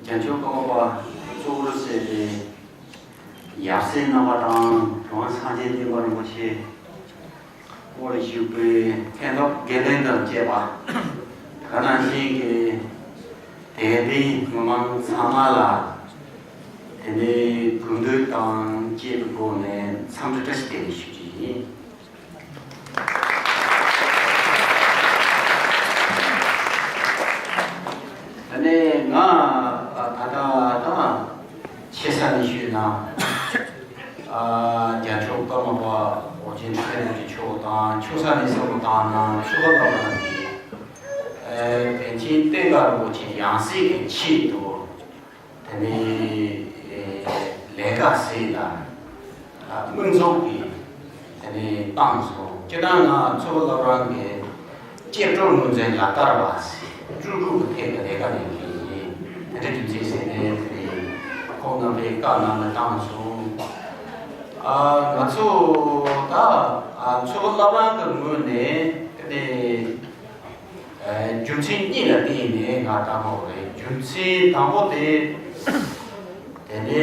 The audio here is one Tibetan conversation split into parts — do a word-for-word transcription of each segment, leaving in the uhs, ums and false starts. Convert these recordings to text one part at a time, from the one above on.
རྒྱལ་མཆོག་ཀརྨ་པ་གཙོ་བོར་གསལ་བའི་ཡབ་སྲས་རྣམ་པ་དང་གྲུབ་དབང་སངས་རྒྱས་བསྟན་པ་རིན་པོ་ཆེ་དབུར་བཞུགས་པའི་མཁན་སློབ་དགེ་འདུན་དང་བཅས་པ། དེ་ག་ནང་བཞིན་གྱི་དད་ལྡན་མི་མང་ཚང་མ་ལ་དེ་ནས་གུས་འདུད་དང་བཅས་པའི་སྒོ་ནས་འཚམས་འདྲི་བཀྲ་ཤིས་བདེ་ལེགས་ཞུ་རྒྱུ་ཡིན། ད་ནས་ང་ད་ལྟ་ད་ཆེ་ས་ནས་ཞུས་ན། རྒྱལ་མཆོག་ཀརྨ་པ་ཨོ་རྒྱན་ཐུགས་རྗེ་ཆེན་པོ་མཆོག་དང་ཆུང་ས་ནས་བསམ་བློ་བཏང་ན་ཆོས་པ་བླ་མ་གིས་པཎ་ཆེན་བསྟན་དགའ་རིན་པོ་ཆེ་ཡང་སྲིད་ཀྱི་ཆེད་དུ། དེ་ནས་ལས་ཀ་ཟེར་ལ་དམིགས་འཛུགས་ཀྱིས་དེ་ནས་བཏང་སོང་། སྤྱིར་བཏང་ང་ཚོ་བླ་བྲང་གི་སྐྱེ་སྤྲུལ་ངོས་འཛིན་ལག་བསྟར་བ་ཟེར་སྤྲུལ་སྐུ་གི་ཐད་ཀྱི་ལས་ཀ་ལས་མཁན་ཡིན། དེ་འདྲ་རྒྱུ་མཚན་ཟེར་ནས་དེ་ནས་ཁོང་རྣམ་པའི་བཀའ་གནང་ནས་བཏང་སོང་། ང་ཚོ་ད་ཚོ་བླ་བྲང་གི་ངོས་ནས་དེ་ནས། རྒྱུ་མཚན་གཉིས་ལ་བརྟེན་ནས་ང་བཏང་བ་རེད། རྒྱུ་མཚན་དང་པོ་དེ། དེ་ནས་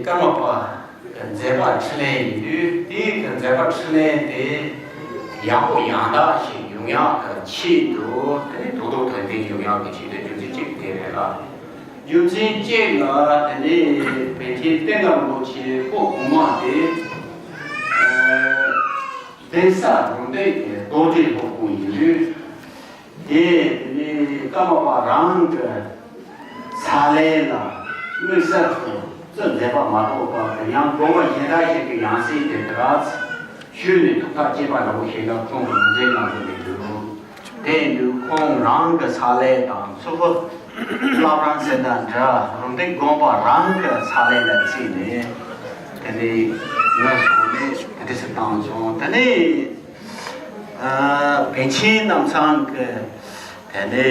ཀརྨ་པ་མཛད་པ་འཕྲིན་ལས་ཡིན་དུས་དེའི་མཛད་པ་འཕྲིན་ལས་དེ་ཡག་པོ་ཡང་དག་ཞིག་ཡོང་ཡག་གི་ཆེད་དུ་དེ་ནས་དོན་དུ་དོན་ལྡན་ཡོང་ཡག་གི་ཆེད་དུ་རྒྱུ་མཚན་གཅིག་དེ་རེད་ལ། རྒྱུ་མཚན་གཅིག་ལ་དེ་ནས་པཎ་ཆེན་བསྟན་དགའ་རིན་པོ་ཆེ་སྐུ་གོང་མ་དེ། གདན་ས་རུམ་བཏེག་གི་རྡོ་རྗེ་སློབ་དཔོན་ཡིན་དུས། དེ་ནི་ཀརྨ་པ་རང་གི་ཕྱག་ལས་ལ་དམིགས་བསལ་དུ་བརྩི་མཛད་པ་མ་གཏོགས་པ་ཡང་དགོན་པ་གཞན་དག་ཞིག་གི་ཡང་སྲིད་དེ་དག་ཞུས་ནས་ཐུགས་ཐག་བཅད་པ་འདྲ་བོ་ཞིག་ལ་ཁོང་གི་ངོས་འཛིན་གནང་གི་མི་འདུག་དེ་ཡིན་དུས་ཁོང་རང་གི་ཕྱག་ལས་དང་ཚོགས་བླ་བྲང་ཟེར་ན་འདྲ་རུམ་བཏེག་དགོན་པ་རང་གི་ཕྱག་ལས་ལ་བརྩིས་ནས་དེ་ནི་ངོས་བཟུང་ནས་དེ་འདྲ་ཞིག་བཏང་བྱུང་། དེ་ནི། པཎ་ཆེན་རྣམ་ཚང་གི་དེ་ནས་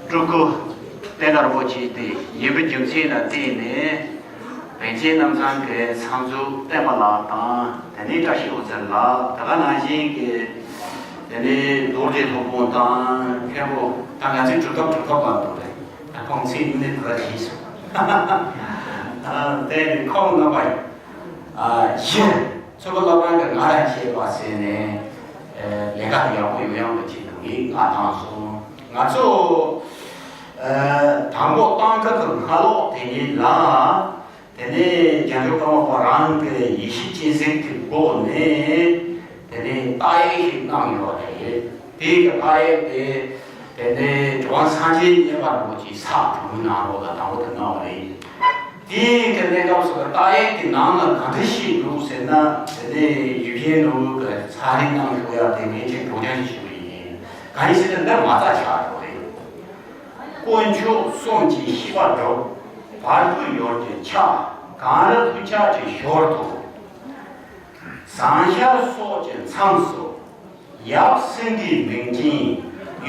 སྤྲུལ་སྐུ་བསྟན་དགའ་རིན་པོ་ཆེ་དེ་ཡིན་པའི་རྒྱུ་མཚན་ལ་བརྟེན་ནས་པཎ་ཆེན་རྣམ་ཚང་གི་མཚམས་འཛུགས་བསྟན་པ་ལགས་དང་དེ་ནས་བཀྲ་ཤིས་འོད་ཟེར་ལགས། དེ་ག་ནང་བཞིན་གྱི་དེ་ནས་རྡོ་རྗེ་སློབ་དཔོན་དང་མཁན་པོ་ད་ང་ཚོའི་གྲུབ་ཐོབ་གྲུབ་ཐོབ་ལ་འདུག་རེད། ད་ཁོང་ཚོའི་མི་ནི་དེ་འདྲ་བྱས་སོང་། དེ་ནས་ཁོང་རྣམ་པ་ཡིན། ཨ་གཞི་ཚོ་པ་བླ་བྲང་གི་ང་རང་ཤེས་པ་ཟེར་ནས་ལས་ཀ་དེ་ཡག་པོ་ཡོང་ཡག་གི་ཆེད་དུ་ངས་མངགས་བཏང་སོང་། ང་ཚོ་དང་པོ་བཏང་ཁ་གི་སྔ་ལོག་དེ་ཉིད་ལ་དེ་ནས་རྒྱལ་མཆོག་ཀརྨ་པ་རང་གི་ཡེ་ཤེས་སྤྱན་གཟིགས་ཀྱི་སྒོ་ནས་དེ་ནས་རྟགས་ཡིག་ཞིག་གནང་ཡོད་རེད། དེའི་གི་རྟགས་ཡིག་དེ། དེ་ནས་གྲུབ་དབང་སངས་རྒྱས་མཉན་པ་རིན་པོ་ཆེའི་ཕྱག་དྲུང་ནང་ལོགས་ལ་དང་པོ་དེ་གནང་བ་རེད། དེའི་གི་གནས་སྐབས་སུ་རྟགས་ཡིག་གི་ནང་ལ་ག་འདྲ་ཞིག་འདུག་ཟེར་ན། དེ་ནས་ཡུལ་གཞན་ནོར་བུ་གི་ཚ་རིང་གནང་ཞུ་ཡག་དེ་ངས་ཅིག་སྒྲོག་སྦྱང་ཞིག་ཞུ་གི་ཡིན། གང་ཡིན་ཟེར་ན་འདི་མ་རྩ་ཆགས་འགྲོ་རེད། དཀོན་མཆོག་གསུམ་གྱི་ཤིས་པ་སྒྲུབ། བར་དུ་ཡོད་ཀྱི་ཕྱག་གང་རུང་ཐུགས་ཕྱག་གི་ཞོར་དུ། ཟངས་ཤར་སོགས་ཀྱི་མཚམས་སུ། ཡབ་སེང་གེའི་མིང་ཅན།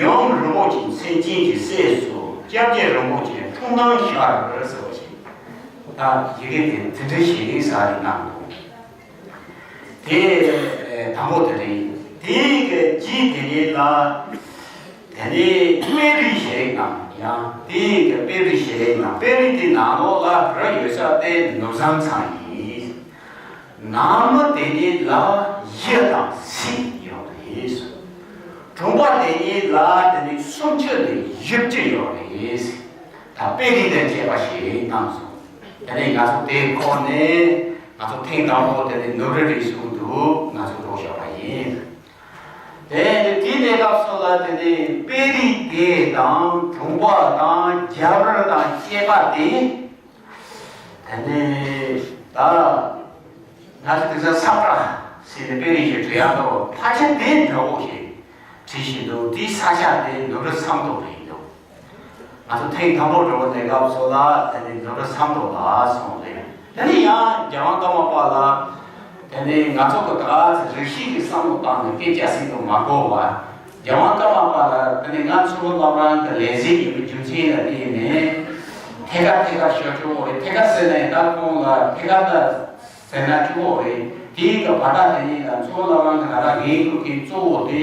ཡུམ་རིན་པོ་ཆེའི་མཚན་ཅན་གྱི་སྲས་སུ་སྐྱབས་རྗེ་རིན་པོ་ཆེ་འཁྲུངས་སྣང་ཤར་ཟེར་བ་ཞིག་ད་ཡི་གེ་དེ་དེ་འདྲ་ཞིག་ཟ་རེ་གནང་འདུག་དེ་དང་པོ་དེ་རེད། དེའི་གི་རྗེས་དེ་ཉིད་ལ། དེ་ནས་དཔེ་རིས་ཞིག་གནང་། ཡང་དེའི་གི་དཔེ་རིས་ཞིག་གནང་། དཔེ་རིས་དེ་ནང་ལོགས་ལ་ར་ཡོད་ས་དེ་ནོར་བཟང་ཚང་ཡིན། ནང་མི་དེ་ཉིད་ལ་བཞི་དང་སྲིད་ཡོད་རེད། གྲོང་པ་དེ་ཉིད་ལ་དེ་ནི་སུམ་ཅུ་དང་བཞི་བཅུ་ཡོད་རེད། ད་དཔེ་རིས་དང་བཅས་པ་ཞིག་གནང་སོང་། དེ་ནས་ང་ཚོ་དེ་ཁོ་ནས་ང་ཚོ་ཐེངས་དང་པོ་དེ་ནི་ནོར་བུ་རིས་སུ་འདུག་ང་ཚོ་འགྲོ་བཞག་པ་ཡིན། དེ་ནི་དེའི་གནས་སྐབས་སུ་ལ་དེ་ནི་དཔེ་རིས་དེ་དང་གྲོང་པ་དང་རྒྱབ་རི་དང་བཅས་པ་དེ། དེ་ནས་ད་ང་ཚོ་དེང་སང་ས་བཀྲ་ཟེར་ནས་དཔེ་རིས་ཞིག་བྲིས་ཡག་འདུག་ཕལ་ཆེར་དེ་འདྲ་བོ་ཞིག་བྲིས་བཞིན་འདུག་དེའི་ས་ཆ་དེ་ནུབ་རི་མཚམས་ཐོག་རེད་འདུག་ང་ཚོ་ཐེངས་དང་པོ་འགྲོ་བའི་གནས་སྐབས་སུ་ལ་དེ་ནས་ནུབ་རི་མཚམས་ཐོག་ལ་སོང་རེད། དེ་ནས་ཡང་རྒྱལ་དབང་ཀརྨ་པ་ལ་དེ་ནས་ང་ཚོ་གི་ད་ག་ཚོད་རིགས་ཤིག་གི་བསམ་བློ་བཏང་ནས་སྐད་ཆ་ཟིན་དུ་མ་གོ་བ། རྒྱལ་དབང་ཀརྨ་པ་ལ་དེ་ནས་ང་ཚོ་བླ་བྲང་གི་ལས་བྱེད་ཡིན་པའི་རྒྱུ་མཚན་ལ་བརྟེན་ནས་ཐད་ཀར་ཐད་ཀར་ཞུ་ཆོག་གི་རེད། ཐད་ཀར་ཟེར་ནས་ད་ཁོང་ལ་ཐད་ཀར་ད་ཟེར་ན་ཆོག་གི་རེད། དེའི་གི་བར་ཐག་དེ་ཉིད་ལ་ཚོ་བླ་བྲང་གི་ད་ལྟ་འགན་འཁུར་མཁན་གཙོ་བོ་དེ་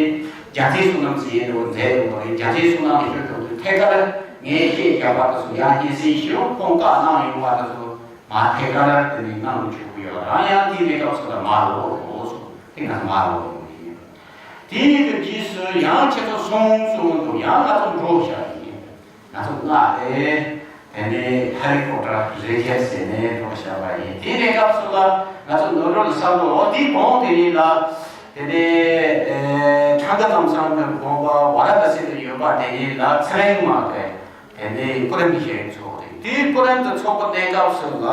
རྒྱལ་མཚན་བསོད་ནམས་ཟེར་ཡས་འདུག་མཛད་ཡོད་རེད། རྒྱལ་མཚན་བསོད་ནམས་ཞུ་ཆོག་དུས་ཐད་ཀར། ངས་བཤད་རྒྱག་པ་དེ་ཚོ་ཡང་སྙན་སེང་ཞུ་ཁོང་བཀའ་གནང་ཡོང་བ་དེ་ཚོ་མ་ཐད་ཀར་དེ་ནས་གནང་རུ་ཆོག་གི་ཡོད། རང་ཡང་དེའི་གནས་སྐབས་སུ་ལ་མ་ལོག་རོགས་སོ་དེ་ང་མ་ལོག་ཡོང་གི་ཡིན། དེའི་གི་རྗེས་སུ་ཡང་ཁྱེད་ཚོ་སོང་གསུངས་འདུག་ཡང་ང་ཚོ་འགྲོ་བཞག་གི་ཡིན། ང་ཚོ་མངགས་ཏེ་དེ་ནས་ཧ་རི་ཀོ་ཊར་རེ་ཁྱེར་ཟེར་ནས་འགྲོ་བཞག་པ་ཡིན། དེའི་གནས་སྐབས་སུ་ལ་ང་ཚོ་ནོར་བུ་ལ་ས་འགྲོ་འོ་དེའི་གོང་དེ་ཡིན་ལ། དེ་ནས་ཁྲང་ཀ་ནམ་སང་གི་དགོན་པ་ཝ་ར་ཏ་སི་དུ་ཡོད་པ་དེ་ཡིན་ལ་ཚེ་རིང་མ་དེ། དེ་ནས་སྐུ་རིམ་ཞིག་ཚོགས་རེད། དེའི་སྐུ་རིམ་དུ་ཚོགས་པ་གནས་སྐབས་སུ་ལ་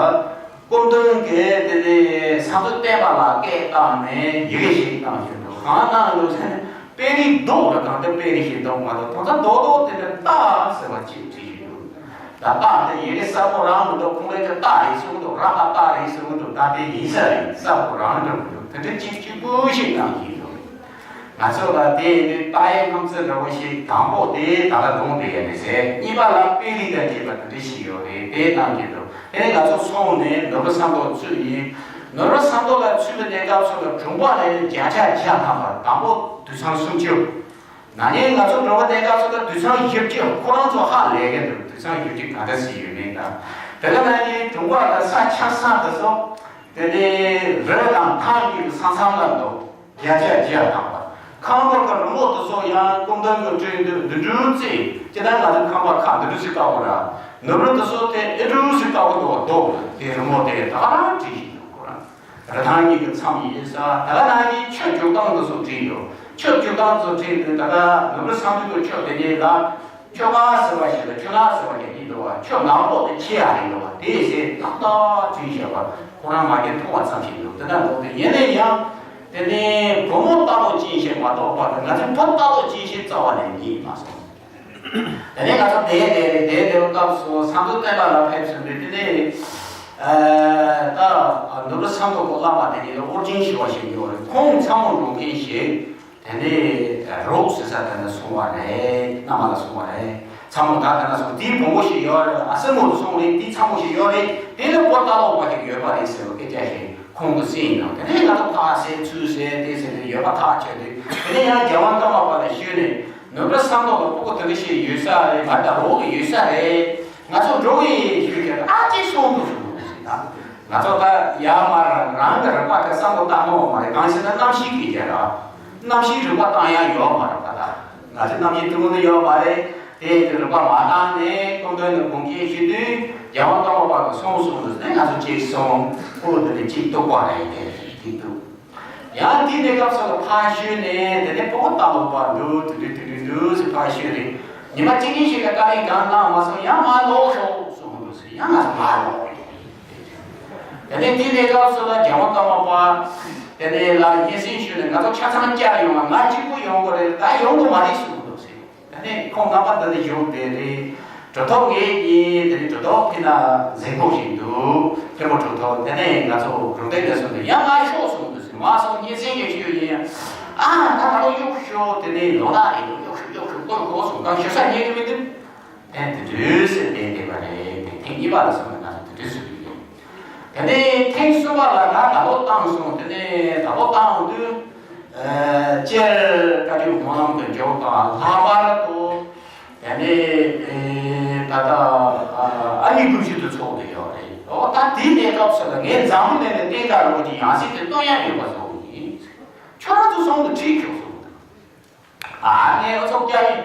སྐུ་མདུན་གྱིས་དེ་ནས་ས་མཚོ་བསྟན་པ་ལ་སྐད་བཏང་ནས་ཡི་གེ་ཞིག་བཏང་བཞིན་འདུག་གང་གནང་འདུག་ཟེར་ན་དཔེ་རིས་རྡོག་ར་གང་དུ་དཔེ་རིས་ཞིག་འདུག་མ་གཏོགས་དོན་དག་རྡོག་རྡོག་དེ་འདྲ་རྟགས་ཟེར་བ་ཅིག་བྲིས་ཡོད། ད་རྟགས་དེ་ཡི་གེ་གསལ་པོ་རང་མི་འདུག་ཁོང་རང་གི་རྟགས་རེད་གསུངས་འདུག་ར་ཨ་རྟགས་རེད་གསུངས་འདུག་ད་དེ་ཡིན་ས་རེད་གསལ་པོ་རང་འདྲ་མི་འདུག་དེ་འདྲ་གཅིག་གཅིག་པུ་ཞིག་གནང་བཞིན་འདུག་ང་ཚོ་ལ་དེ་ནི་རྟགས་ཡིག་སྣུམ་རྩི་འདྲ་བོ་ཞིག་དང་པོ་དེ་ད་ལྟ་གདོང་དེ་ཡོད་རེད་ཟེར། གཉིས་པ་ལ་དཔེ་རིས་དང་བཅས་པ་དེ་འདྲ་ཞིག་ཡོད་རེད། དེ་གནང་གི་འདུག་དེ་ནས་ང་ཚོ་སོང་ནས་ནོར་བུ་ས་མདོ་ཚུད་ཡིན། ནོར་བུ་ས་མདོ་ལ་ཚུད་པའི་གནས་སྐབས་སུ་ལ་གྲོང་པ་ནས་བརྒྱ་ཆ་བརྒྱ་ཐམ་པ་དང་པོ་དུད་ཚང་སུམ་ཅུ། ན་ནིང་ང་ཚོ་འགྲོ་བ་གནས་སྐབས་སུ་ལ་དུད་ཚང་བཞི་བཅུ། ཁོ་རང་ཚོ་ཧ་ལས་ཀྱི་འདུག་དུད་ཚང་བཞི་བཅུ་ག་འདྲ་ཞིག་ཡོད་མེད་དང་། དེ་ག་ནང་བཞིན་གྲོང་པ་དང་ས་ཆགས་ས་དེ་ཚོ་དེ་ནས་རི་དང་ཐང་གི་ས་མཚམས་ལ་འདུག་བརྒྱ་ཆ་བརྒྱ་ཐམ་པ། ཁང་པ་གི་རི་མོ་དེ་ཚོ་ཡང་སྐུ་མདུན་གྱི་བྲིས་འདུག་འདི་འདྲ་རྩིས་ཅི་ལྟར་ང་ཚོ་ཁང་པ་ཁག་འདི་འདྲ་ཞིག་བཀབ་པ་ར། ནོར་བུ་དེ་ཚོ་དེ་ཨེ་འདྲ་ཞིག་བཀབ་པ་འདུག་འདུག་དེ་རི་མོ་དེ་ད་ག་རང་བྲིས་ཤིག་འདུག་ཁོ་རང་། རི་ཐང་གཉིས་ཀྱི་མཚམས་ཡིན་ས་ད་ག་ནང་བཞིན་ཆུ་རྒྱུག་སྟངས་དེ་ཚོ་བྲིས་འདུག་ཆུ་རྒྱུག་སྟངས་དེ་ཚོ་བྲིས་འདུག་ད་ག་ནོར་བུ་ས་མདོ་གི་ཆུ་དེ་ཉིད་ལ། ཆུ་ནག་ཟེར་བ་ཞིག་དང་ཆུ་ནག་ཟེར་བ་ཞིག་གཉིས་འདུག་བ། ཆུ་ནག་པོ་དེ་ཆེ་ཡ་རེད་འདུག་བ། དེའི་ཟེར་ཏག་ཏག་བྲིས་བཞག་པ་ཁོ་རང་མ་གིར་མཐོང་བ་ཙམ་ཞིག་འདུག་དེ་འདྲ་འདུག་དེ་ཡིན་ན་ཡང་དེ་ནས་བུ་མོ་ལྟ་བུ་ཅན་ཞིག་མ་གཏོགས་པ་ང་ཚོའི་བུ་ལྟ་བུ་ཅན་ཞིག་རྩ་བ་ནས་རྙེད་མ་སོང་། དེ་ནས་ང་ཚོ་བསྡད་བསྡད་རེད། བསྡད་བསྡད་པའི་སྐབས་སུ་ས་མདོ་བསྟན་པ་ལ་ཕེབས་ཟིན་པས་དེ་ནས་ད་ནོར་བུ་ས་མདོ་གི་བླ་མ་དེ་ཉིད་ལ་ཨོ་རྒྱན་ཞུ་བ་ཞིག་ཡོད་རེད། ཁོང་ཚ་མོ་འགྲོ་མཁན་ཞིག་དེ་ནས་རོགས་ཟེར་ས་དེ་ནས་སོང་བ་རེད། མནའ་མ་ལ་སོང་བ་རེད། ཚ་མོ་ད་དེ་ན་སོང་དེའི་བུ་མོ་ཞིག་ཡོད་རེད། ཨ་སྲས་མོ་ལ་སོང་རེད། དེའི་ཚ་མོ་ཞིག་ཡོད་རེད། དེ་ནས་བུ་ལྟ་ལོག་པ་ཞིག་ཡོད་པ་རེད་ཟེར་བ་སྐད་ཆ་ཞིག་ཁོང་གི་སེམས་ནང་དེ་ནས་ང་ཚོ་ཕར་ཟེར་ཚུར་ཟེར་དེ་ཟེར་ནས་ཡོད་པ་ཐག་ཆོད་དུས་དེ་ནས་ཡང་རྒྱལ་དབང་ཀརྨ་པ་ལ་ཞུས་ནས་ནོར་བུ་ས་མདོ་ལ་སྤུ་གུ་དེ་འདྲ་ཞིག་ཡོད་ས་རེད། ང་ད་རོགས་ཀྱི་ཡོད་ས་རེད། ང་ཚོ་འགྲོ་གི་ཡིན་ཞུས་ཀྱང་ཨ་ཅེ་སོང་འདུག་ཟེར་ད། ང་ཚོ་ད་ཡར་མར་རང་གི་རིག་པ་གི་བསམ་བློ་བཏང་མ་འོང་བ་རེད། གང་ཞེ་ན་གནམ་གཤིས་ཀྱི་རྒྱལ་རབས། གནམ་གཤིས་རིག་པ་བཏང་ཡ་ཡོད་མ་རེད་པ་ད། ང་ཚོ་གནམ་གཤིས་ཐུན་མོང་ནི་ཡོད་མ་རེད། དེ་ཡིན་དུས་རིག་པ་མ་བཏང་ནས་སྐུ་མདུན་ནས་དགོངས་སྐྱེལ་ཞུས་དུས་རྒྱལ་དབང་ཀརྨ་པ་གི་སོང་གསུངས་འདུག་ཟེར་ནས་ང་ཚོ་གཅིག་སོང་ཁོ་འདི་ནས་གཅིག་གཏུག་པ་རེད་དེ་གཅིག་གཏུག་ཡང་དེའི་གནས་སྐབས་སུ་ལ་ཕར་ཞོན་ནས་དེ་ནས་སྤོ་བོ་ལྟ་ལོག་པ་འདུག་དུ་དུ་དུ་དུ་འདུག་ཟེར་ཕར་ཞོན་རེད། ཉི་མ་གཅིག་གཉིས་ཤིག་ལ་དཀའ་ལས་གང་གནང་མ་སོང་ཡང་མ་ལོག་ཤོག་གསུངས་འདུག་ཟེར་ཡང་ང་ཚོ་མ་ལོག་རེད། དེ་ནས་དེའི་གནས་སྐབས་སུ་ལ་རྒྱལ་དབང་ཀརྨ་པ་དེ་ནས་ལ་སྙན་སེང་ཞུས་ནས་ང་ཚོ་ཆ་ཚང་བསྐྱར་ཡོང་བ་ང་གཅིག་པུ་ཡོང་དགོས་རེད། ད་ཡོང་དགོས་མ་རེད་གསུངས་འདུག་ཟེར། དེ་ནས་ཁོང་རྣམ་པ་འདི་ནས་བཞུགས་བསྡད་རེད། གྲུབ་ཐོབ་ངེད་གཉིས་དེ་ནས་གྲུབ་ཐོབ་ཕི་ན་གཟིགས་སྐོར་ཞིག་འདུག་མཁན་པོ་གྲུབ་ཐོབ་དེ་ནས་ང་ཚོ་རུ་སྡེ་ལ་སོང་ནས་ཡང་ང་ཤོག་གསུངས་འདུག་ཟེར་མ་སོང་སྙན་སེང་གི་ཤོད་ཡིན། ཨ་ད་ད་ལོ་གཡུག་ཤོག་དེ་ནས་ལོ་ལྟར་རེད་འདུག་གཡུག་ཤོག་གཡུག་ཤོག་སྐོར་གོ་སོང་གང་ཤོད་ས་རྙེད་གི་མི་འདུག་དེ་དེ་དུས་ཟེར་བསྡད་བསྡད་པ་རེད། དེ་ཐེངས་གཉིས་པ་ལ་སོང་ནས་ང་ཚོ་དེ་དུས་སུ་ཡིན། དེ་ནས་ཐེངས་གསུམ་པ་ལ་ང་ད་ལོ་བཏང་སོང་། དེ་ནས་ད་ལོ་བཏང་དུས། སྤྱིར་བཀའ་བརྒྱུད་སྨོན་ལམ་གྱི་མཇུག་དང་ལྷག་པར་དུ་དེ་ནས་ད་ལྟ་ཨ་ནི་ཀུན་གཞི་དུ་ཚོགས་ཏེ་ཡོད་རེད། འོ་ད་དེའི་གནས་སྐབས་སུ་ལ་ངས་འཛམ་བུ་གླིང་ནས་བསྟན་དཀར་རོ་གྱི་ཡང་སྲིད་དེ་སྟོན་ཡ་ཡོད་པ་བཟོ་གི་ཡིན། ཁྱོད་རང་ཚོ་སོང་དུ་ཁྲིད་ཤོག་གསུངས་འདུག་ཨ་ངས་ཨ་ཚོགས་རྒྱག་ཡིན།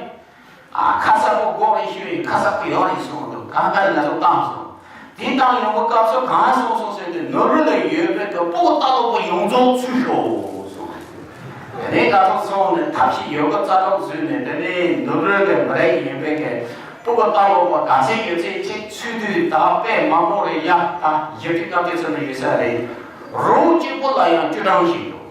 ཨ་ཁ་གསབ་པོ་དགོས་རེད་ཞུས་ཡིན། ཁ་གསབ་ཀྱི་ཡོད་རེད་གསུངས་འདུག་གང་ལྟར་ང་ཚོ་བཏང་སོང་། དེ་བཏང་ཡོང་བའི་སྐབས་སུ་གང་གསུངས་སོང་ཟེར་དུས་ནོར་བུ་ལ་ཡོད་པའི་གི་སྤུ་གུ་ལྟ་ལོག་པ་ཡོངས་རྫོགས་ཚུར་ཤོག་གསུངས། དེ་ནས་ང་ཚོ་སོང་ནས་ཐབས་ཤེས་ཡོད་དགུ་རྩ་གྲོགས་བཟོས་ནས་དེ་ནས་ནོར་བུ་གི་མི་རིགས་ཡིན་པའི་གི་སྤུ་གུ་ལྟ་ལོག་པ་ག་ཚད་ཡོད་ཚད་ཅིག་ཚུར་དུས་ད་དཔེ་མང་པོ་རེད་ཡ། ད་བཞི་བཅུ་ལྔ་བཅུ་ཙམ་ལ་ཡོད་ས་རེད། རོགས་གཅིག་པོ་ལ་ཡང་བཅུ་གྲངས་ཤིག་འདུག་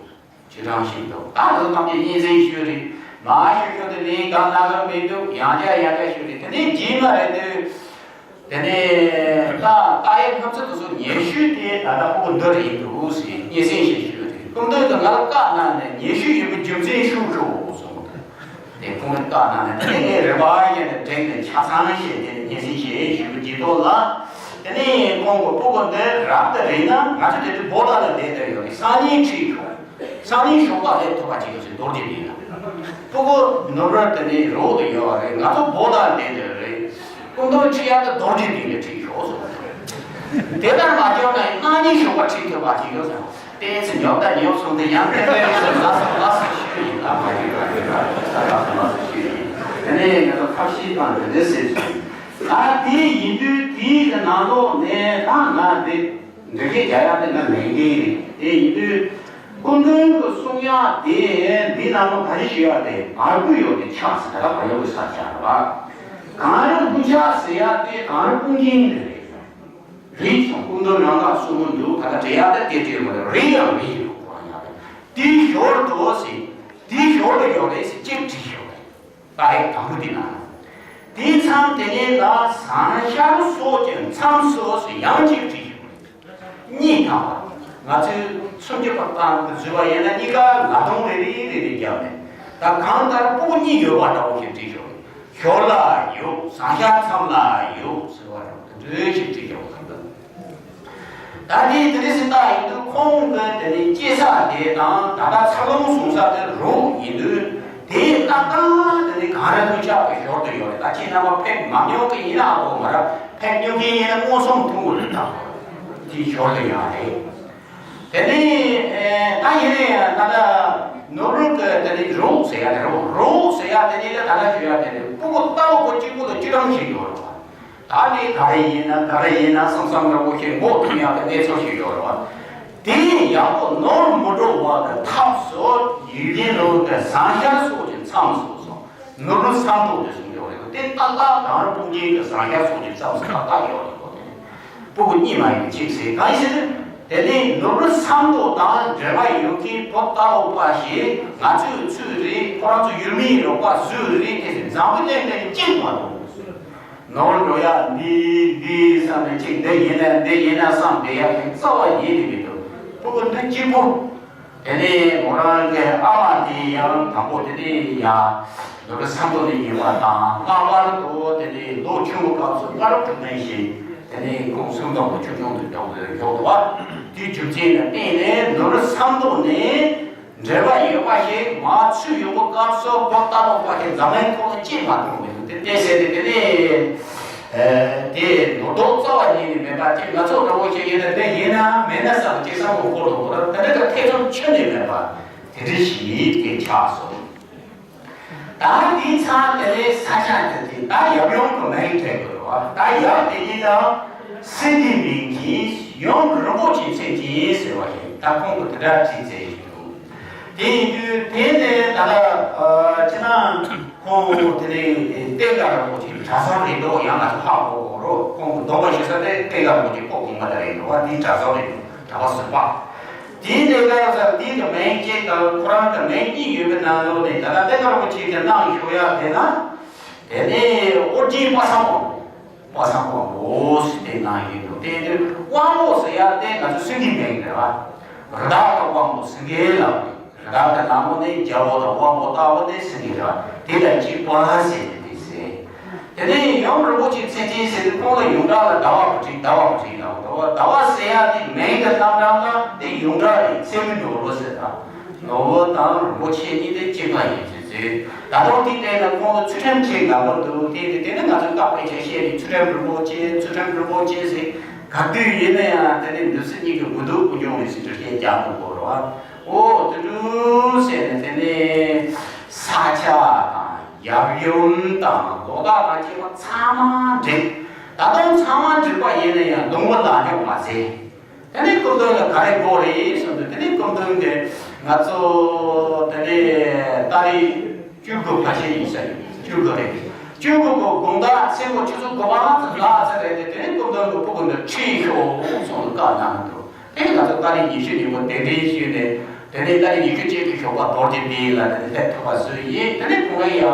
ཅི་རང་ཞིག་འདུག་ད་ལོ་ཐམས་ཅད་སྙན་སེང་ཞུས་རེད། མ་ཞུ་ཞུ་དེ་ལས་གང་གནང་གི་མི་འདུག་ཡང་བསྐྱར་ཡང་བསྐྱར་ཞུས་རེད། དེ་ནས་རྗེས་མ་རེད་དུས། དེ་ནས་ད་ད་ཡའི་ཁམས་ཚད་དུ་སོ་ཉེ་ཤོས་དེ་ད་ལྟ་ཕྲུ་གུ་འདི་རེད་འདུག་ཟེར་སྙན་སེང་ཞིག་ཞུས་རེད། སྐུ་མདུན་དུ་ང་ལ་བཀའ་གནང་ནས་ཉེ་ཤོས་ཡོད་པའི་རྒྱུ་མཚན་ཞུ་ཤོག་གསུངས། དེ་ཁོང་གིས་བཀའ་གནང་ནས་དེ་ནས་ངས་རེ་བ་ཡས་ནས་དྲན་ནས་ཆ་ཚང་བཤད་དེ་སྙན་སེང་ཞིག་ཞུ་རྒྱུ་འདུག་ལ། དེ་ནས་ཁོང་གི་ཕྲུ་གུ་འདི་རབ་ཏུ་རིང་ན་ང་ཚོ་དེ་དུས་བོད་ལ་བསྡད་བསྡད་ཡོད་རེད། སང་ཉིན་ཁྲིད་ཤོག་སང་ཉིན་ཞོགས་པ་སླེབས་ཐུབ་པ་ཅིག་ཡོད་ཟེར་མདོར་བསྡུས་ཡིན་ན། ཕྲུ་གུ་ནོར་བུ་དེ་ནས་རོགས་དུ་ཡོད་རེད། ང་ཚོ་བོད་ལ་བསྡད་བསྡད་རེད། སྐུ་མདུན་ཁྲིད་ཡག་ཏུ་རྡོ་རྗེ་གདན་ལ་ཁྲིད་ཤོག་གསུངས། དེ་ལྟར་མ་བྱུང་ན་ཡང་སྣང་བརྙན་ཞོགས་པ་ཁྲིད་ཐུབ་པ་ཅིག་ཡོད་ཟེར། ཏོག་ཙམ་ཉོབ་ད་ཉོབ་སོང་དེ་ཡང་ཏན་ཏན་ཡོད་ཟེར། ལགས་སོ་ལགས་སོ་ཞུ་ཡིན། ལགས་མ་ཞུ་ར་ཞུ་ར། ལགས་སོ་ལགས་སོ་ཞུ་ཡིན། དེ་ནས་ང་ཚོ་ཐབས་ཤེས་བཏང་དེ་འདྲ་ཟེར་ཞུ་ཡིན། ད་དེ་ཡིན་དུས་དེའི་གི་ནང་ལོགས་ནས་ད་ང་འདི་འགྲེལ་བཤད་རྒྱག་ཡག་དེ་ང་ལས་འགན་རེད། དེ་ཡིན་དུས། སྐུ་མདུན་གྱི་གསུང་ཡག་དེ་འདི་ནང་ལ་ག་རེ་ཞུ་ཡག་དེ་བར་སྐུད་ཡོད་དེ་ཆགས་ཟེར། ད་བར་ཡོད་དེ་ས་ཆགས་རེད་བ། གངས་རི་ལྷུན་ཆགས་ཟེར་ཡག་དེ་གངས་རི་སྤུངས་རྒྱན་དེ་རེད། རེད་སོང་། སྐུ་མདུན་རང་ག་གསུང་གི་འདུག་ད་ལྟ་འགྲེལ་ཡག་དེ་དེ་བྲིས་མ་རེད། རེད་ཡང་རེད་ཡོད་ཁོ་རང་ཡག་དེ། དེའི་ཞོར་དུ་ཟེར། དེའི་ཞོར་དུ་ཡོད་རེད་ཟེར་གཅིག་བྲིས་ཡོད་རེད། ད་རེས་དང་པོ་འདི་ན། དེའི་མཚམས་དེ་ནས་ད་ཟངས་ཤར་སོགས་ཀྱི་མཚམས་སུ་ཡང་གཅིག་བྲིས་ཡོད་རེད། གཉིས་དང་པོ། ང་ཚོས་སུམ་ཅུ་པ་སྟེང་དུ་བཟོས་པ་ཡིན་ན་གཉིས་ཀ་ལ་སྟོང་རེ་རེ་རེ་རེ་བརྒྱབ་ནས། ད་གང་ལྟར་སྤུ་གུ་གཉིས་ཡོད་པ་འདྲ་བོ་ཞིག་བྲིས་ཡོད་རེད། ཞོར་ལ་ཡོད། ཟངས་ཤར་མཚམས་ལ་ཡོད་ཟེར་བ་འདྲ་བོ་དེ་འདྲ་ཞིག་བྲིས་ཡོད་རེད། ད་དེ་དེ་འདྲ་ཞིག་བཏགས་ཡིན་དུས་ཁོང་གི་དེ་ནི་སྐྱེས་ས་དེ་དང་ད་ལྟ་འཚར་ལོངས་བྱུང་ས་དེ་རུ་ཡིན་དུས། དེ་ཏག་ཏག་དེ་ནི་གངས་རི་ལྷུན་ཆགས་ཀྱི་ཞོར་དུ་ཡོད་རེད། ད་ཁྱེད་རྣམ་པ་ཕེབས་མ་མྱོང་གི་ཡིན་ན་ཨ་གོ་མ་ར། ཕེབས་མྱོང་མཁན་ཡིན་ན་མངོན་སུམ་མཐོང་གི་རེད། ད་དེའི་ཞོར་དུ་ཡོད་རེད། དེ་ནི་ད་ཡིན་ན་ཡང་ད་ལྟ་ནོར་བུ་གི་དེ་ནི་རུ་ཟེར་ཡ་དེ་རུ་རུ་ཟེར་ཡ་དེ་ནི་ད་ལྟ་ཞུ་ཡ་དེ་ནི་སྤུ་གུ་ལྟ་བུ་གཅིག་པུ་དང་གཅིག་རང་ཞིག་ཡོད་རེད་བ། ད་ནི་ག་རེ་ཡིན་ན་ག་རེ་ཡིན་ན་བསམ་བསམ་འདྲ་བོ་ཞིག་འགོག་ཐུབ་ཡག་གི་གནས་ཚུལ་ཞིག་ཡོད་རེད་བ། དེ་ཡག་པོ་ནོར་མི་འགྲོ་བ་གི་ཐབས་སུ་ཡུལ་ལྡན་ལུགས་ཀྱི་ཟངས་ཤར་སོགས་ཀྱི་མཚམས་སུ་སོང་། ནོར་བུ་མཚམས་ཐོག་ཏུ་སོང་ཡོད་རེད། དེ་ཏག་ཏག་གངས་རི་སྤུངས་རྒྱན་གྱི་ཟངས་ཤར་སོགས་ཀྱི་མཚམས་སུ་ཏག་ཏག་ཡོད་རེད་གོ། དེ་ནི་སྤུ་གུ་གཉིས་མ་ཡིན་གཅིག་ཟེར་གང་ཡིན་ཟེར་ན། དེ་ནི་ནོར་བུ་མཚམས་ཐོག་དང་འབྲེལ་བ་ཡོད་མཁན་བོད་ལྟ་བུ་པ་ཞིག་ང་ཚོའི་ཚུལ་རེད། ཁོ་རང་ཚོ་ཡུལ་མིའི་རོགས་པ་བཟོས་རེད། དེ་ཟེར་འཛམ་བུ་གླིང་འདིར་གཅིག་མ་གཏོགས། ནོར་འགྲོ་ཡག་འདི་འདི་བསམ་ནས་གཅིག་འདི་ཡིན་ན་འདི་ཡིན་ན་བསམ་བསྡད་ཡག་གི་རྩ་བ་ཡིན་ནི་མི་འདུག་སྤུ་གུ་འདི་གཅིག་པུ། དེ་ནས་མོ་རང་གི་ཨ་མ་དེ་ཡང་དང་པོ་དེ་ནས་ཡ་ནོར་བུ་མཚམས་ཐོག་ནས་ཡིན་པ་དང་། ལྷག་པར་དུ་དེ་ནས་ལོ་ཆུང་བའི་སྐབས་སུ་སྔ་རབས་དྲུག་ལྡན་ཞིག་དེ་ནས་ཁོང་སུམ་མདོ་བོ་ཆུང་ཆུང་དུ་འགྲོ་དགོས་འགྲོ་འདུག་བ། དེའི་རྒྱུ་མཚན་ལ་བརྟེན་ནས་ནོར་བུ་མཚམས་ཐོག་ནས། འབྲེལ་བ་ཡོད་པ་ཞིག་མ་ཚུད་ཡོང་བའི་སྐབས་སུ་བོད་ལྟ་བུ་པ་ཞིག་འཛམ་གླིང་ཐོག་ལ་སྐྱེས་མ་ཐུབ་མི་འདུག་དེ་བལྟས་ཟེར་ཏེ་དེ་ནས་དེ་མདོར་བསྡུས་རྩ་བ་ཉིད་ནས་མེད་པ་དེ། ང་ཚོ་འདྲ་བོ་ཞིག་ཡིན་ན་དེ་ཡིན་ན་མེད་ན་བསམ་ཅི་བསམ་གོ་ཁོ་རུ་འོ་དེ་འདྲ་གི་ཐེ་ཚོམ་ཁྱོན་ནས་མེད་པ་དེ་འདྲ་ཞིག་དེ་ཆགས་སོང་། ད་འདི་ཚང་དེ་ལས་ས་ཆ་དེ་དེ་ད་ཡབ་ཡུམ་གྱི་མིང་དྲན་དགོས་རེད་བ། ད་ཡབ་དེ་ཉིད་ཀྱང་སེང་གེའི་མིང་གིས་ཡུམ་རིན་པོ་ཆེའི་མཚན་ཅན་ཟེར་བ་ཞིག་ད་ཁོང་གིས་དེ་འདྲ་བྲིས་མཛད་ཡོད་འདུག་དེ་ཡིན་དུས་དེ་ནས་ད་ལྟ་ཨ་ཕྱི་ནང་ཁོང་དེ་ནས་བསྟན་དགའ་རིན་པོ་ཆེ་གྲྭ་ཚང་རེད་འདུག་ཡང་ང་ཚོ་ཧ་གོ་གོ་རོགས། ཁོང་གི་སྡོམ་པ་ཞུ་ས་དེ་བསྟན་དགའ་རིན་པོ་ཆེ་ཁོག་གོང་མ་དེ་རེད་འདུག་བ། དེའི་གྲྭ་ཚང་རེད་འདུག་གྲྭ་པ་ཟུར་པ། དེའི་ལས་ཀ་ཟེར་དེའི་གི་མིང་གཅིག་དང་ཁོ་རང་གི་མིང་གཉིས་ཡོད་པའི་ནང་ལོགས་ནས་ད་ལྟ་བསྟན་དགའ་རིན་པོ་ཆེ་གི་གནང་ཞུ་ཡ་དེ་ན། དེ་ནས་ཨོ་རྒྱན་པ་སངས་དབང་པོ། པ་སངས་དབང་པོ་ཟེར་དེ་གནང་ཡོད་འདུག་དེ་དུས་དབང་པོ་ཟེར་ཡ་དེ་ང་ཚོ་སེང་གེའི་མིང་རེད་བ། རི་དྭགས་དང་དབང་པོ་སེང་གེ་ལ། རི་དྭགས་དེ་ནག་པོ་ནི་རྒྱལ་པོ་དང་དབང་པོ་སྟག་པོ་ནི་སེང་གེ་རེད་བ། དེ་ལ་གཅིག་པ་ཟེར་ཏེ་དེ་ཟེར། དེ་ནས་ཡུམ་རིན་པོ་ཆེའི་མཚན་ཅན་ཟེར་དུས་ཁོང་ལ་ཡོངས་གྲགས་ལ་ཟླ་བ་བུ་ཁྲིད། ཟླ་བ་བུ་ཁྲིད་ལ་འོ་ཟླ་བ་ཟེར་ཡ་དེ་མིང་གི་རྣམ་གྲངས་ལ་དེ་ཡོངས་གྲགས་རེད། ཚད་མའི་ནོར་བུ་ཟེར་ད། ནོར་བུ་དང་རིན་པོ་ཆེ་གཉིས་དེ་གཅིག་པ་ཡིན་ཟེར་ཟེར། ད་དུང་དེའི་སྟེང་ལ་ཁོང་ལ་ཚུལ་ཁྲིམས་ཆེ་འགའ་པོ་འདུག་དེ་དེ་དེ་ནི་ང་ཚོས་བཀག་པའི་ཆ་ཤས་རེད། ཚུལ་ཁྲིམས་རིན་པོ་ཆེ་ཚུལ་ཁྲིམས་རིན་པོ་ཆེ་ཟེར་ག་དུས་ཡིན་ན་ཡང་དེ་ནི་འདི་ཚོ་གཉིས་ཀྱི་དགོས་འདུག་ཀུན་འབྱུང་རེད་ཟེར་འགྲེལ་བཤད་རྒྱག་དགོས་གོ་རེད་བ། ཨོ་དེ་འདྲ་ཟེར་ནས་དེ་ནས་ས་ཆ་དང་ཡབ་ཡུམ་དང་ལོ་རྟགས་དང་བཅས་པ་ཚང་མ་འགྲིག་ད་དུང་ཚང་མ་འགྲིག་པ་ཡིན་ན་ཡང་སྡོང་པོ་ལ་འཇོག་མ་ཟད། དེ་ནས་སྐུ་མདུན་ལ་ག་རེ་དགོས་རེད་གསུངས་དུས་དེ་ནས་སྐུ་མདུན་གྱིས་ང་ཚོ་དེ་ནས་ཏ་རིག་བཅུ་དགུ་ཕལ་ཆེར་ཡིན་ས་རེད། བཅུ་དགུ་རེད། བཅུ་དགུ་གི་དགོང་དག་མཚན་མོ་ཆུ་ཚོད་དགུ་པ་ཙམ་ལྷག་ཙམ་རེད་དེ། དེ་ནས་སྐུ་མདུན་གྱིས་སྤུ་གུ་འདི་ཁྲིད་ཤོག་གསུངས་ནས་བཀའ་གནང་འདུག་དེ་ནས་ང་ཚོ་ཏ་རིག་ཉི་ཤུ་ཉིན་མོ་གདན་འདྲེན་ཞུས་ནས་དེ་ནས་ཏ་རིག་ཉི་ཤུ་གཅིག་གི་ཞོགས་པ་རྡོ་རྗེ་གདན་ལ་དེ་ནས་སླེབས་ཐུབ་པ་བཟོས་ཡིན། དེ་ནས་ཁོང་ཡང་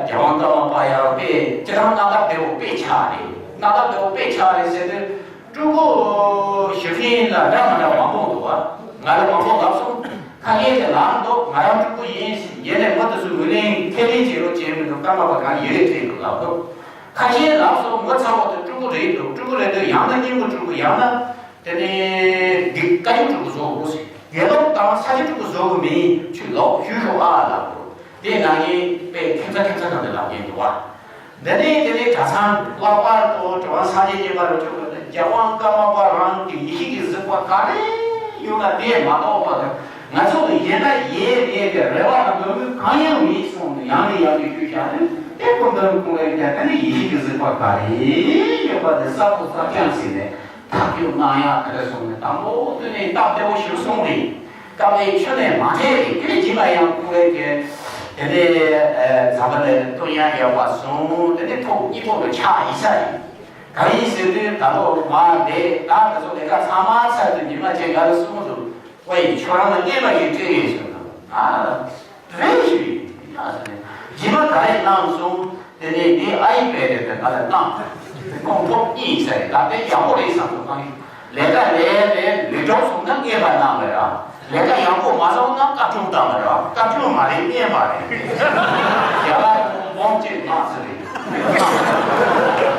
རྒྱལ་དབང་ཀརྨ་པ་ཡང་དཔེ་སྤྱིར་བཏང་སྣང་ཐག་བདེ་བོ་དཔེ་ཆགས་རེད། སྣང་ཐག་བདེ་བོ་དཔེ་ཆགས་རེད་ཟེར་དུས་སྤྲུལ་སྐུ་ཞུ་མཁན་ལ་འདྲ་མི་འདྲ་མང་པོ་འདུག་བ། ང་ལ་མང་པོ་ལབ་སོང་། ཁ་ཤས་ཀྱིས་ལབ་འདུག་ང་རང་སྤྲུལ་སྐུ་ཡིན། ཡིན་ནའི་མི་དེ་ཚོས་ངོས་ལེན་ཁས་ལེན་བྱེད་རོགས་བྱས་མི་འདུག་ཀརྨ་པ་གང་ཡོད་རེད་དྲན་འདུག་ལབ་འདུག་ཁ་ཤས་ལབ་སོང་། ངོ་ཚ་བོ་དེ་སྤྲུལ་སྐུ་རེད་འདུག་སྤྲུལ་སྐུ་རེད་འདུག་ཡང་ན་སྙིང་པོ་སྤྲུལ་སྐུ། ཡང་ན་དེ་ནས་འདི་བཀའ་བརྒྱུད་སྤྲུལ་སྐུ་བཟོ་དགོས་ཟེར། དགེ་སློང་དང་ས་སྐྱ་སྤྲུལ་སྐུ་བཟོ་གི་མིན། ཁྱོད་ལོག་ཞུ་ཤོག་ཨ་ལབ་འདུག་དེ་ནང་བཞིན་དཔེ་ཁྱད་མཚར་ཁྱད་མཚར་གང་དེ་ལབ་མཁན་འདུག་བ། འདི་ནས་དེ་ནས་གྲྭ་ཚང་ལྷག་པར་དུ་གྲུབ་དབང་སངས་རྒྱས་མཉན་པ་རིན་པོ་ཆེ་ལ་རྒྱལ་དབང་ཀརྨ་པ་རང་གི་ཡེ་ཤེས་ཀྱི་གཟིགས་པ་ག་རེ་ཡོད་ན་དེ་མ་གཏོགས་པ། ང་ཚོ་ལ་ཡིན་ན་ཡིན་མེད་ཀྱི་རེ་བ་དང་འདོད་མོས་གང་ཡང་མེད་གསུངས་ནས། ཡང་ནས་ཡང་དུ་ཞུས་བཞག་ནས། དེ་སྐུ་མདུན་ཁོང་རང་གིས་དེ་ནས་ཡེ་ཤེས་ཀྱི་གཟིགས་པ་ག་རེ་ཡོད་པ་དེ་གསལ་པོ་གསལ་རྐྱང་བྱས་ནས་ཐག་གཅོད་གནང་ཡག་དེ་རེད་གསུངས་ནས། དང་པོ་དེ་ནས་སྟབས་བདེ་བོ་ཞིག་གསུངས་རེད། སྐབས་དེ་ཆུ་ནས་མ་ཐེག་རེད། དེ་རྗེས་མ་ཡང་ཁོང་རང་གིས་དེ་ནས་ཨ་ཛམ་བྷ་ལའི་བསྟོད་དབྱངས་ཡོད་པ་གསུངས། དེ་ནས་ཐོག་གཉིས་པོ་ལ་ཆགས་ཡིན་ས་རེད། གང་ཡིན་ཟེར་དུས་ད་ལོ་མ་བསྡད། ད་ང་ཚོ་ལས་ཀ་ཚང་མ་ཚར་དུས་ཉི་མ་གཅིག་ང་ལ་གསུངས་འདུག། ཝེ། ཁྱོད་རང་ལ་རྔན་པ་ཞིག་སྤྲད་ཡོད་ཟེར་ན། ཨ། རེད་ཞུས། ཨ་ཟེར་ནས། རྗེས་མ་ག་རེ་གནང་སོང་། དེ་ནས་འདི་ཨའི་པེ་ཌི་དེ་ང་ལ་གནང་། ཁོང་ཐོག་གཉིས་ཟེར། ད་དེ་ཡག་པོ་རེད་བསམ་སོང་། གང་ཡིན། ལས་ཀ་ལས་རེད། ལས་གྲོགས་སོང་ན་རྔན་པ་གནང་གི་ར། ལས་ཀ་ཡག་པོ་མ་སོང་ན་བཀའ་དྲུང་བཏང་གི་ར། བཀའ་དྲུང་མ་རེད། རྔན་པ་རེད། རྒྱ་ལ་སྦོམ་ཅིག་གནང་ཟེར་རེད།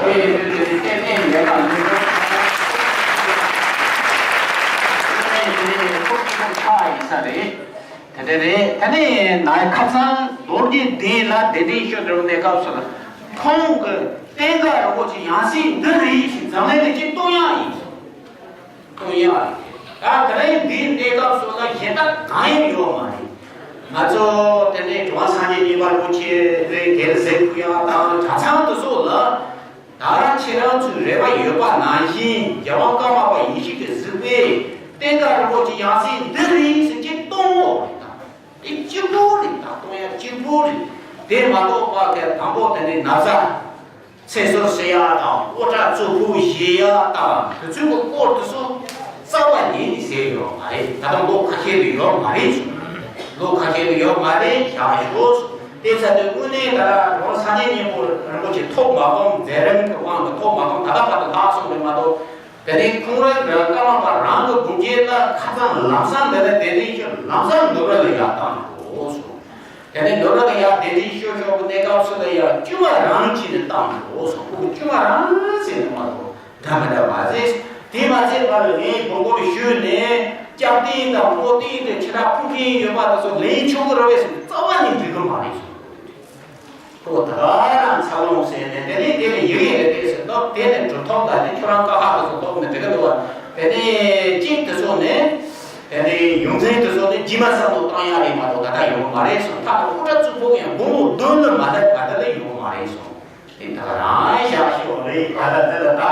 དེ་དེ་དེ་དེ་དེ་ལས་ཀ་ལས་གྲོགས་ཚོགས་ཆགས་ཡིན་ས་རེད། དེ་འདྲ་རེད། དེ་ནས་ནའི་ཁ་སང་རྡོ་རྗེ་གདན་ལ་གདན་འདྲེན་ཞུ་འགྲོ་གནས་སྐབས་སུ་ལ། ཁོང་གི་བསྟན་དགའ་རིན་པོ་ཆེ་ཡང་སྲིད་འདི་རེད་ཞེས་འཛམ་གླིང་ལ་ཅིག་སྟོན་ཡག་ཡིན། སྟོན་ཡག་རེད། ད་དེ་རིང་འདིའི་གནས་སྐབས་སུ་ལ་གཞན་དག་གང་ཡང་ཡོད་མ་རེད། ང་ཚོ་དེ་ནས་གྲུབ་དབང་སངས་རྒྱས་མཉན་པ་རིན་པོ་ཆེ་རེད། དེར་གཟིགས་ཕུལ་ཡག་དང་གྲྭ་ཚང་དེ་ཚོ་ལ། ད་ཁྱེད་རང་ཚོའི་རེ་བ་ཡོད་པ་ནང་བཞིན་རྒྱལ་དབང་ཀརྨ་པ་ཡེ་ཤེས་ཀྱི་གཟིགས་པས་བསྟན་དགའ་རིན་པོ་ཆེ་ཡང་སྲིད་འདི་རེད་ཟེར་གྱི་གཏོང་འོ་རེད། ད་དེ་གཅིག་པོ་རེད། ད་གཏོང་ཡག་གཅིག་པོ་རེད། དེ་མ་གཏོགས་པ་གི་དང་པོ་དེ་ནས་ན་བཟའ་ཚེ་གསོལ་ཟེར་ཡག་དང་། དབུ་སྐྲ་གཙུག་ཕུད་བཞེས་ཡག་དང་། དེ་ཚོའི་གི་སྐོར་དེ་ཚོ་རྩ་བ་ཉིད་ནས་ཟེར་ཡོད་མ་རེད། ད་ལྟ་ལོ་ཁ་ཤས་ལ་ཡོད་མ་རེད་གསུངས། ལོ་ཁ་ཤས་ལ་ཡོད་མ་རེད། བཞག་ཤོག་གསུངས། དེ་ཚ་དེ་དངོས་གནས་ད་རུང་སངས་རྒྱས་མཉན་པ་རིན་པོ་ཆེ་ཐོབ་མ་ཐོབ། མཛད་རིམ་གྱི་དབང་གིས་ཐོབ་མ་ཐོབ། ད་ལྟ་བར་དུ་ལྷག་སོང་རེད་མ་གཏོགས། དེ་ནས་ཁོང་རང་གི་ཀརྨ་པ་རང་གི་དགོངས་བཞེད་ལ་ཁ་སང་ལམ་སང་འདི་ནས་གདན་འདྲེན་ཞུས། ལམ་སང་ནུབ་ར་ལ་ཡར་བཏང་འགྲོ་གསུངས། དེ་ནས་ནུབ་ར་ལ་ཡར་གདན་འདྲེན་ཞུ་ཞོར་གྱི་གནས་སྐབས་སུ་ལ་ཡར་བཅོས་མ་རང་བྱས་ནས་བཏང་འགྲོ་གསུངས། ཁོང་བཅོས་མ་རང་ཟེར་ནས་མ་གཏོགས་འདྲ་མི་འདྲ་མ་ཟེར། དེ་མ་ཟད་པར་ངས་དགོངས་སྐོར་ཞུས་ནས་སྐྱབས་རྟེན་དང་བསྔོ་རྟེན་དེ་ཁྱེད་རང་ཕུལ་མཁན་ཡོད་པ་དེ་ཚོ་ལེན་ཆོག་གི་རེད་པས་ཟེར། རྩ་བ་ནས་འགྲིག་གི་མ་རེད་གསུངས། ཁོ་ད་རང་འཚར་ལོངས་ཟེར་ནས། དེ་ནས་དེ་ནས་ཡི་གེ་རེ་དེ་ཟེར་ཏོག། དེ་ནས་གྲུབ་ཐོབ་ལ་ནི་ཁྱོད་རང་ཀ་ཁ་དེ་ཚོ་ཐོབ་ནས་འགྲིག་གི་འདུག་བ། དེ་ནས་གཅིག་དེ་ཚོ་ནི། དེ་ནས་ཡོངས་འཛིན་དེ་ཚོ་ནི་རྗེས་མ་བསམ་བློ་བཏང་ཡག་རེད་མ་གཏོགས་ད་ལྟ་ཡོང་གི་མ་རེད་གསུངས། ད་དུང་དབུ་སྐྲ་གཙུག་ཕུད་ཡང་དགུང་ལོ་བདུན་ལ་མ་ད་ད་ལྟ་ལ་ཡོང་གི་མ་རེད་གསུངས། དེ་ད་རང་བཞག་ཤོག་རེད། ད་ལྟ་འདི་ལ་ད་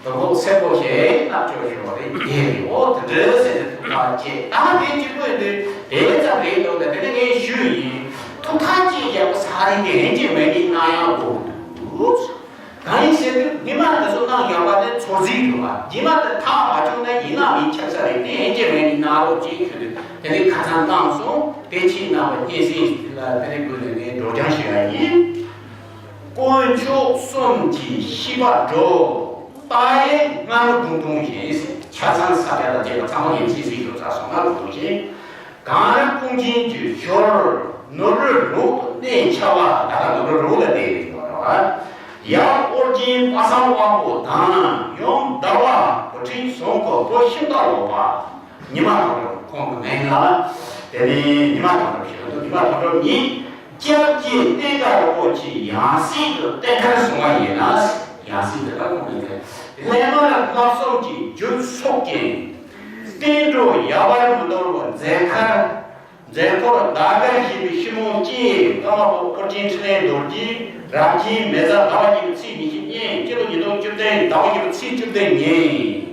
དོ་ཕོག་སེ་ཕོག་ཞིག་བསླབ་ཆོག་ཤོག་རེད། དེ་རེད། འོ་དེ་འདྲ་ཟེར་ནས་ཐུགས་ཐག་བཅད། ད་དེ་གཅིག་པུ་ཡིན་དུས་དེ་ཙམ་རེད་འདུག། ད་དེ་ནས་ངས་ཞུས་ཡིན། ཐུགས་ཐག་བཅད་རྒྱག་པ་ས་རེད། དེ་ཡིན་གཅིག་མིན་གཅིག་གནང་ཡག་དགོས་འདུག། གང་ཡིན་ཟེར་དུས་ཉི་མ་འདི་ཚོ་གནང་ཡག་པ་དེ་ཚོར་རྩིས་འདུག་བ། ཉི་མ་དེ་ཐག་མ་བཅད་ན་ཡིན་ན་མིན་ཆགས་ས་རེད། དེ་ཡིན་གཅིག་མིན་གཅིག་གནང་རོགས་ཅེས་ཞུས་དུས་དེ་ནས་ཁ་སང་གནང་སོང་། དེ་ཕྱིས་གནང་བ་སྙན་སེང་ལ་དེ་ནས་བསྐུལ་ནས་ངས་སྒྲོག་སྦྱང་ཞུ་ཡག་ཡིན། དཀོན་མཆོག་གསུམ་གྱི་ཤིས་པ་སྒྲོག། རྟགས་ཡན་ལྔ་ལུགས་ཀུན་ཐུང་བཞིན། ཆ་ཚང་ས་ཆ་དང་བཅས་པ་ཚང་མ་ཡིན་ཚིག་ཚིག་སྒྲོག་ཚར་སོང་། ལྔ་ལུགས་ཀུན་ཐུང་བཞིན། གངས་རི་སྤུངས་ཆེན་གྱི་ཞོར། ནོར་བུའི་རི་བོ་གནས་འཆའ་བ། ད་ལྟ་ནོར་བུའི་རི་བོ་ལ་བསྡད་ཡོད་རེད་བ། ཡར་ཨོ་རྒྱན་པ་སངས་དབང་པོ་དང་། ཡུམ་ཟླ་བ་བུ་ཁྲིད་ཟུང་གི་བུ་ཤིང་རྟ་ལོ་པ། ཉི་མ་དོན་གྲུབ། ཁོང་གི་མིང་ལ་དེ་ནས་ཉི་མ་དོན་གྲུབ་ཞེས་པ་འདུག། ཉི་མ་དོན་གྲུབ་ཉིད་སྐྱབས་རྗེ་བསྟན་དགའ་རིན་པོ་ཆེའི་ཡང་སྲིད་དུ་བསྟེན་ཁར་བཟུང་བ་ཡིན་ན། ཡང་སྲིད་དུ་ད་ཁོང་གིས་སླད་མར་བསླབ་གསུམ་གྱི་རྒྱུད་ཚུགས་ཀྱིན། བསྟན་འགྲོ་ཡལ་བར་མི་འདོར་བར་མཛད་ཁར། མཛད་སྒོར་ཟླ་དཀར་ཞེས་པའི་ཤིང་མོ་སྐྱེས། ཀརྨ་པ་ཨོ་རྒྱན་འཕྲིན་ལས་རྡོ་རྗེ། རབ་བརྟན་མེ་བཟའ་ཟླ་བ་གཉིས་པའི་ཚེས་ཉི་ཤུ་གཉིས། སྤྱི་ལོ་ཉིས་སྟོང་བཅུ་བདུན་ཟླ་བ་བཞི་པའི་ཚེས་བཅུ་བདུན་ཉིན་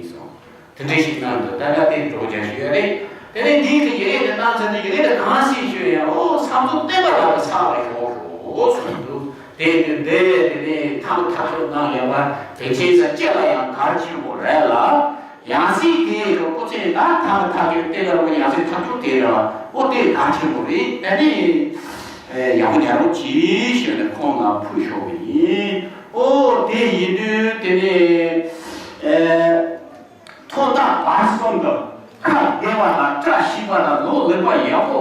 སོང་། དེ་འདྲ་ཞིག་གནང་འདུག། ད་ལྟ་དེ་སྒྲོག་སྦྱང་ཞུ་ཡ་རེད། དེ་ནས་འདིའི་གི་ཡི་གེ་དེ་གནང་ཚར་དུས་ཡི་གེ་དེ་གང་ཞིག་ཞུ་ཡ། ཨོ་བསམ་རྫོགས་བསྟན་པ་ལ་གི་ཚགས་ལ་ཞོག་ཞོག་གསུངས་འདུག། དེ་དེ་འདི་དེ་ནས་ཐག་ཐག་ཆོད་གནང་ཡ་བ་དེ་ཁྱེད་ཚོ་སྤྱི་ལ་ཡང་གལ་ཆེན་པོ་རེད་ལ། ཡང་སྲིད་དེ་རུ་སྐུ་ཚེ་ད་ཐག་ཐག་ཆོད་དེ་ལ་རུ་ཡང་སྲིད་ཐག་ཆོད་དེ་ར་ཨོ་དེ་གལ་ཆེན་པོ་རེད། དེ་ནས་ཡག་པོ་ཉར་རོགས་གྱིས་ཞུས་ནས་ཁོང་ལ་ཕུལ་ཞོག་གི་ཡིན། ཨོ་དེ་ཡིན་དུས་དེ་ནས། ཐོག་མཐའ་བར་གསུམ་དུ་ཁ་བདེ་བ་དང་བཀྲ་ཤིས་པ་དང་ལོ་ལེགས་པ་ཡག་པོ་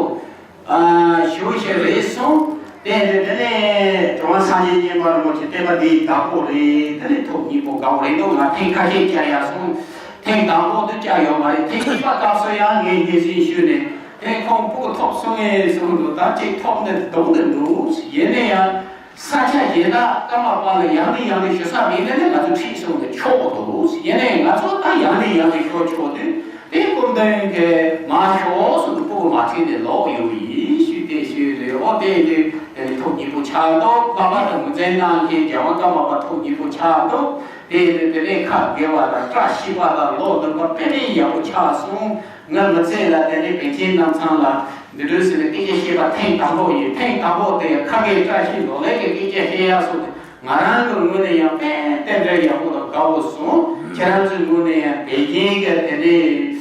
ཞུ་ཞེས་རེད་གསུངས། དེ་ནས་དེ་ནས་གྲུབ་དབང་སངས་རྒྱས་མཉན་པ་རིན་པོ་ཆེ་བསྟན་པ་འདིའི་བདག་པོ་རེད། དེ་ནས་ཐོག་གཉིས་པོ་དགའ་བོ་རེད་འདུག། ང་ཐེངས་ཁ་ཤས་བཅར་ཡག་སོང་། ཐེངས་དང་པོ་དེ་བཅར་ཡོད་མ་རེད། ཐེངས་གཉིས་པ་སྐབས་སུ་ཡང་ངས་སྙན་སེང་ཞུས་ནས་དེ་ཁོང་སྤུ་གུ་ཐོབ་སོང་ངས་གསུངས་འདུག། ད་ཅིག་ཐོབ་ནས་གདོང་དུ་འགྲོ། ཡིན་ན་ཡང་། ས་ཆ་གཞན་དག་ཀརྨ་པ་ལ་ཡང་ནས་ཡང་ནས་ཞུ་ས་མེད་ནས་ནི་ང་ཚོ་ཁྲིད་སོང་ནས་ཆོག་འདུག་ཡིན་ནའི་ང་ཚོ་ད་ཡང་ནས་ཡང་ནས་ཞུ་ཆོག་དུས་དེ་སྐུ་མདུན་གྱིས་མ་ཞོག་གསུངས་ཏེ་སྤུ་གུ་མ་ཁྲིད་ནས་ལོག་ཡོང་ཡིན་ཞུས་ཏེ་ཞུས་རེད། འོ་དེ་ཡིན་དུས་དེ་ནི་ཐུགས་མཉེས་པོ་ཆགས་འདུག་པ་པ་དང་ངོས་འཛིན་གནང་མཁན་རྒྱལ་དབང་ཀརྨ་པ་ཐུགས་མཉེས་པོ་ཆགས་འདུག་དེ་ཡིན་དུས་དེ་ནས་ཁ་དགེ་བ་དང་བཀྲ་ཤིས་པ་དང་ལོ་བདུན་པ་དཔེ་མི་ཡག་པོ་ཆགས་སོང་། ང་མི་ཚེ་ལ་དེ་ནས་པཎ་ཆེན་རྣམ་ཚང་ལ་འདི་འདྲ་ཟེར་ནས་སྐད་ཆ་བཤད་པ་ཐེངས་དང་པོ་ཡིན། ཐེངས་དང་པོ་དེ་ཁ་སྐད་བཀྲ་ཤིས་ལོ་ལེགས་ཀྱི་སྐད་ཆ་བཤད་ཡག་སོགས་དེ་ང་རང་གི་ངོས་ནས་ཡང་དཔེ་རྟེན་འབྲེལ་ཡག་པོ་དང་དགའ་བོ་སོང་། ཁྱེད་རང་ཚོའི་ངོས་ནས་ཡང་དེ་རྒྱན་གྱི་དེ་ནས་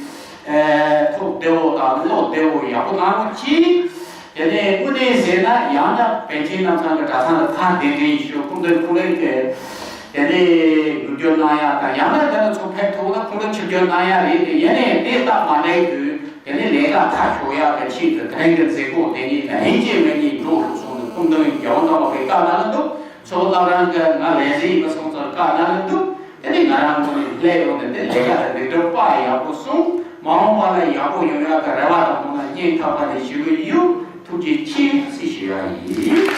ཐུགས་བདེ་བོ་དང་བློ་བདེ་བོ་ཡག་པོ་གནང་རོགས་གྱིས། དེ་ནས་དངོས་གནས་ཟེར་ན་ཡང་ན་པཎ་ཆེན་རྣམ་ཚང་གི་གྲྭ་ཚང་ལ་ཕར་གདན་འདྲེན་ཞུ། སྐུ་མདུན་ཁོང་རང་གིས་དེ་ནས་ངོ་སྤྲོད་གནང་ཡག་དང་ཡང་ན་དེ་ན་ཚོ་ཕེབས་ཐུབ་ན་ཁོང་རང་ཆིབས་བསྒྱུར་གནང་ཡག་རེད། དེ་ཡིན་ནའི་དེ་ལྟ་མ་གནང་དུས་དེ་ནས་ལས་ཀ་ཁ་ཤོར་ཡག་གི་ཆེད་དུ་དེ་རིང་གི་མཛད་སྒོ་དེ་ཉིད་ལ་ཡིན་གཅིག་མིན་གཉིས་འགྲོ་རུ་སོང་ནས་སྐུ་མདུན་རྒྱལ་དབང་ཀརྨ་པའི་བཀའ་གནང་ལ་འདུག་ཚོགས་བླ་བྲང་གི་ང་ལས་བྱེད་ཡིན་པ་སོང་ཙང་བཀའ་གནང་ལ་འདུག་དེ་ནས་ང་རང་ངོས་ནས་སླེབས་ཡོང་ནས་དེ་ལས་ཀ་དེ་འདི་འདྲ་པ་ཡག་པོ་སོང་། མ་འོངས་པ་ལ་ཡག་པོ་ཡོང་ཡག་གི་རེ་བ་དང་སྨོན་ལམ་སྙིང་ཐག་པ་ནས་ཞུ་གི་ཡོད། ཐུགས་རྗེ་ཆེ་ཟེར་ཞུ་ཡག་ཡིན།